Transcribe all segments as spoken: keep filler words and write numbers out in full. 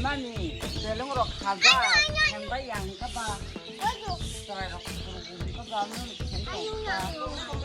Mani, belong rok khajak, hembai yang kaba. Chwrai rok khuru khuru kaba, nung khen tong kaba.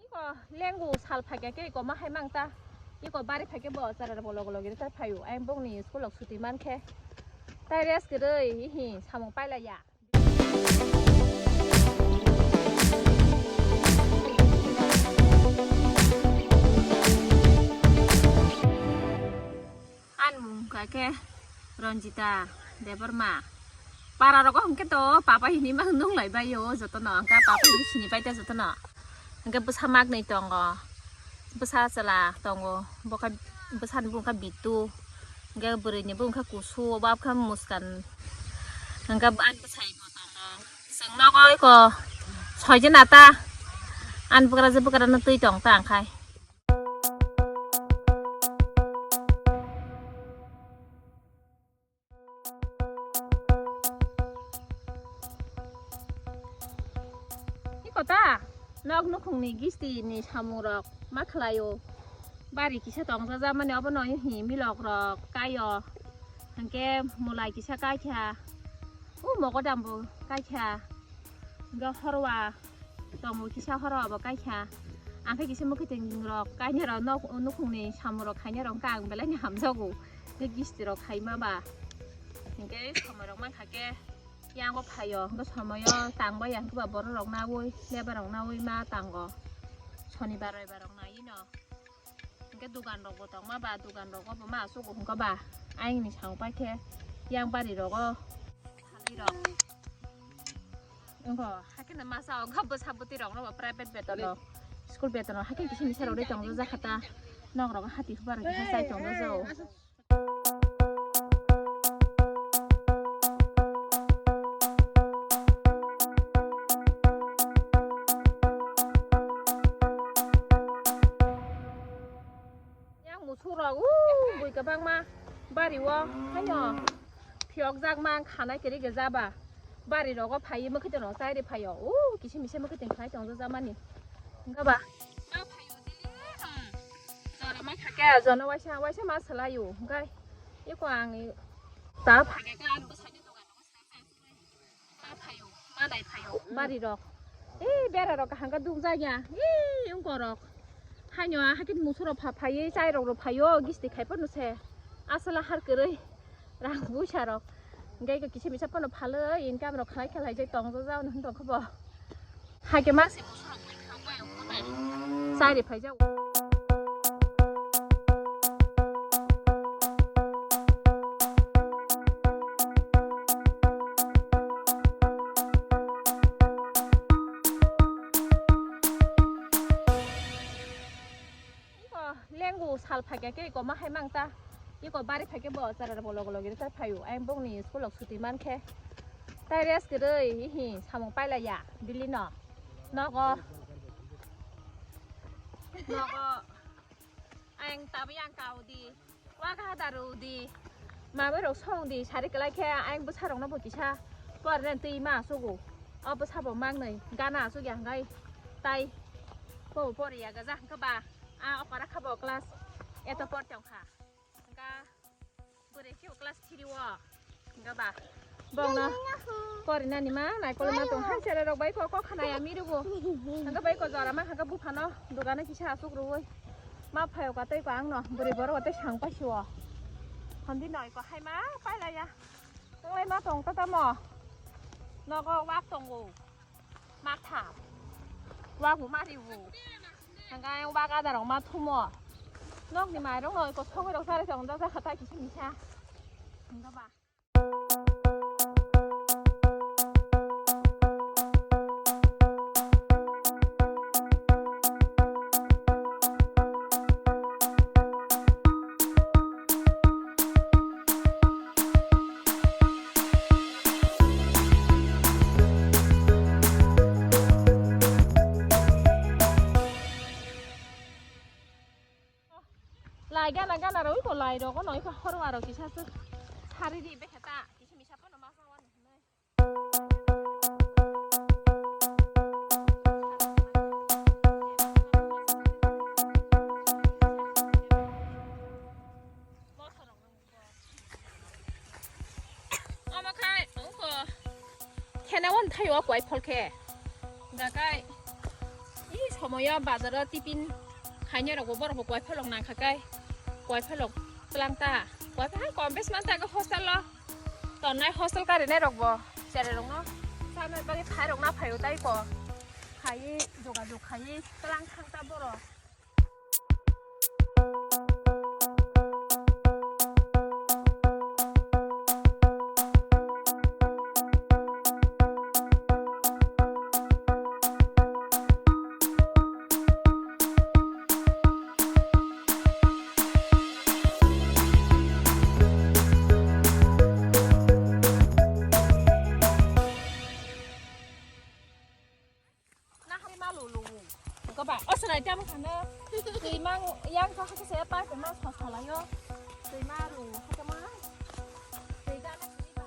Iko lengu sal phaikha khe iko ma hai mang ta. Iko bari phaikhe bo chara bo logo logi rwchar phaio. Ayang bongni school rok suti mankhe. Tai rest kwrwi hi samung pailaiya. Ani mung kha khe Ranjita Debbarma. Para rogo hwnkhe to papa hinwi ma nung lai bai o jotono, hwnkhe papa hinwi sini pai ta jotono. Hwnkhe bwsa maknwi tongo, bwsa chwla tongo, bokha bwsani bung kha Bitu, hwnkhe bwrwini bung kha Kusu, bab kha Muskan, hwnkhe ani bwsai bo tongo. Chwng nogo iko soijwna ta, ani bwkrajwk bwkrano twi tong ta hwnkhe. Iko ta, nok nukhungni gisti ni samung rok ma khlaio. Bari kisa tongjaja mani obono hi milok rok kaio. Hwnkhe mulai kisa kaikha. O mogodam bo kaikha. Hwnkhe horwa tongo kisa horwa bo kaikha. Angkhe kisa mwkhwtwng rok kainai rok nok nukhungni samung rok khainai rok hwnkhe ang belai ni hamjago. Tei gisti rok khaima ba. Hwnkhe samung rok mankha khe yango phaio. Hwnkhe somoyo tangbai ya hwnkhe ba borok rok naui lebar rok naui ma tango. Sonibar roibar rok nai no. Hwnkhe dugan rok bo tongma ba, dugan rogo bo ma asugo hwnkha ba, ayang ni samung paikhe yang bari rogo thali rok. Wngkha hakhe no masa o gabbo saboti rok no bo private beton rok, school beton rok hakhe kisa misa rok de tongjajakha ta, nok rok hati hubar rok kisa chai tongjago. Yang musuk rok, uh, bui kwbangma bari o, haino phiyokjakma khanai kwrwi gajaba. Bari rogo phaiwi mwkhwtwng rok chai rwi phaio, uh, kisa misa mwkhwtwng khanai tongjakmani. Hwnkhe ba, ma phaio tei, hmm, jora ma kha khe, jono waisa, waisa ma swlaio, hwnkhe eko ang ta phai khe, ang bwsai ni dogan rogo swkang swkang swkang. Ma phaio, ma nai phaio, bari rok. Ee, bera rok kaham khe duk jak ya. Ee, wngko rok. Haino, hakhe musuk rok pha-, phaiwi, chai rok rw phaio, gisti khai phano se. Aswla har kwrwi. Rang buisa rok. Hwnkhe kisa misa phano phalwi, income rok khlai khlai je tong jak jak hwn tong khe bo. Hakhe ma se musuk rok. Chari phaijago. Iko lengu sal phaikha khe iko ma hai mang ta. Iko bari phaikhe bo chara bo logo logi rwchar phaio. Ayang bongni school rok suti mankhe. Tai rest kwrwi hi samung pailaiya Delhi no. Nogo. Nogo. Ayang tabi yang kau di. Waka daru di. Mama rok song di sari kwlai khe ayang bwsa rok no bo kisa. Por ren twi ma sugo. O bwsa bo mangnwi gana asuk ya hwnkhe. Tai. Bo pori ya gaja hwnkhe ba. A okara kha bo class. Eto por tong kha. Hwnkhe. Bwrwi khe class three o. Hwnkhe ba. Bongno. Porinani ma naikol ma tong hai sere rok bai ko ko khana ya mirugo. Hwnkhe bai ko jora ma hwnkhe buphano dogano kisa asuk rwui. Ma phaio ka tei ko angno bwrwi borok tei sang paisio. Hamdi noi ko hai ma pailaiya. Tonglai ma tong ta tamo. Nogo wak tongo. Matha. Wabu maribu. Hingke ayang bak adar rok ma thumo. Nokni mairok no iko sogwi rok sari tong jak jak khatai kisa misa. Hingke ba. Gana gana rw iko lai rogo no iko horwa rw kisa suk sari di bekhe ta kisa misa pono ma sa wani hinwi. Omo khai ungko khena wan thaio kwai phol khe. Gakai i somoyo bazaro tipin khainai rokbo borok bo kwai pholok nang kha kai. Kwai pholok tlang ta. Kwai phai kom bes man ta hostel lo. Tongnai hostel karinai rokbo cherai rokno chanai bagwi phai rok na phaio tai ko. Khai jogajog khai tlang thang ta borok. Nahari ma lu lu. Ko ba, o sanai tam khana. Twi mang yang kha kha se pa ko ma sa sa la yo. Twi ma lu kha ma. Twi ga na ni ba.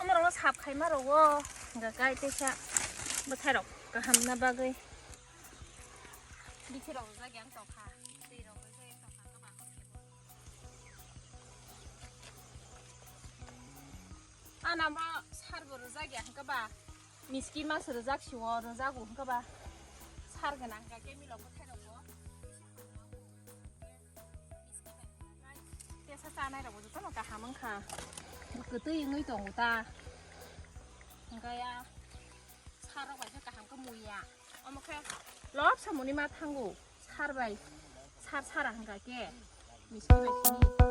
Amorok sap khaima rogo, hwnka khe teisa bwthairok kaham na bagwi. Bithi rok rwjak yang tokha, twi rok rwjak yang tokha, kwbang khe bo. Ana mo sar bo rwjak ya hwnka ba, miski mas rwjak siwo rwjago hwnka ba, sar gwnang ka khe milok bwthai rok bo. Tesa chanai rok bo jotono kaham wngkha. Kwtwi wngwi tongo ta. Hwnkhe ya sar rok bai khe kaham khe muya. Omo khe lobsa muni ma thango. Sar bai sar sara hwnkha khe. Miski bai simi.